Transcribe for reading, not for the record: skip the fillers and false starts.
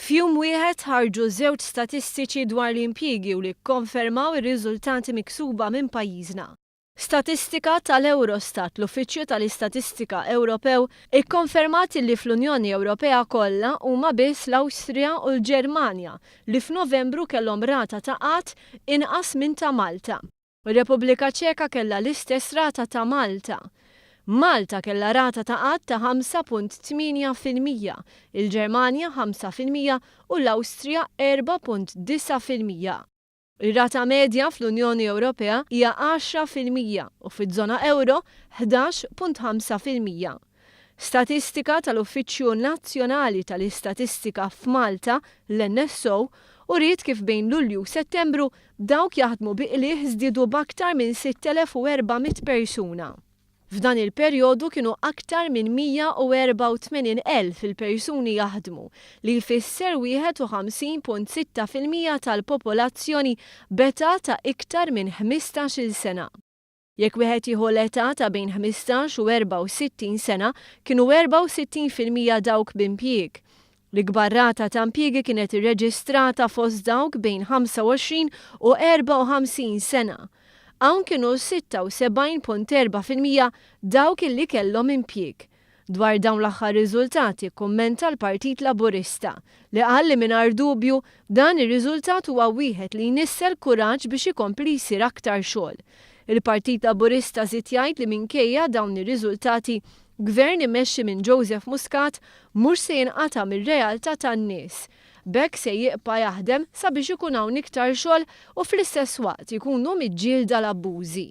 F'jum wieħed ħarġu żewġ statistiċi dwar l-impjiegi u li kkonfermaw ir-riżultati miksuba minn pajjiżna. Statistika tal-Eurostat, l-Uffiċċju tal-Istatistika Ewropew, ikkonfermat illi fl-Unjoni Ewropea kollha huma biss l-Awstrija u l-Ġermanja li f'Novembru kellhom rata ta' qgħad inqas minn ta' Malta. Ir-Repubblika Ċeka kellha l-istess rata ta' Malta. Malta kellha rata ta' qgħad ta' 5.8%, il-Ġermanja 5% u l-Awstrija 4.9%. Ir-rata medja fl-Unjoni Ewropea hija 10% u fiż-żona ewro 11.5%. Statistika tal-Uffiċċju Nazzjonali tal-Istatistika f'Malta, l-NSO, uriet kif bejn Lulju u Settembru dawk jaħdmu bi qligħ żdiedu b'aktar minn 6,400 persuna. F'dan il-perjodu kienu aktar minn 184,000 il-persuni jaħdmu, li jfisser 51.6% tal-popolazzjoni b'età ta' iktar minn 15-il sena. Jekk wieħed jieħu l-età ta' bejn 15 u 64 sena, kienu 64% dawk b'impjieg. L-ikbar rata ta' impjiegi kienet irreġistrata fost dawk bejn 25 u 54 sena. Hawn kienu 76.4% dawk illi kellhom impjieg. Dwar dawn l-aħħar riżultati kkummenta l-Partit Laburista, li qal li mingħajr dubju dan ir-riżultat huwa wieħed li jnissel kuraġġ biex ikompli jsir aktar xogħol. Il-Partit Laburista żied jgħid li minkejja dawn ir-riżultati, Gvern immexxi minn Joseph Muscat mhux se jinqata' mir-realtà tan-nies. B'hekk se jiqpa' jaħdem sabiex ikun hawn iktar xogħol u fl-istess waqt ikunu miġġielda l-abbużi.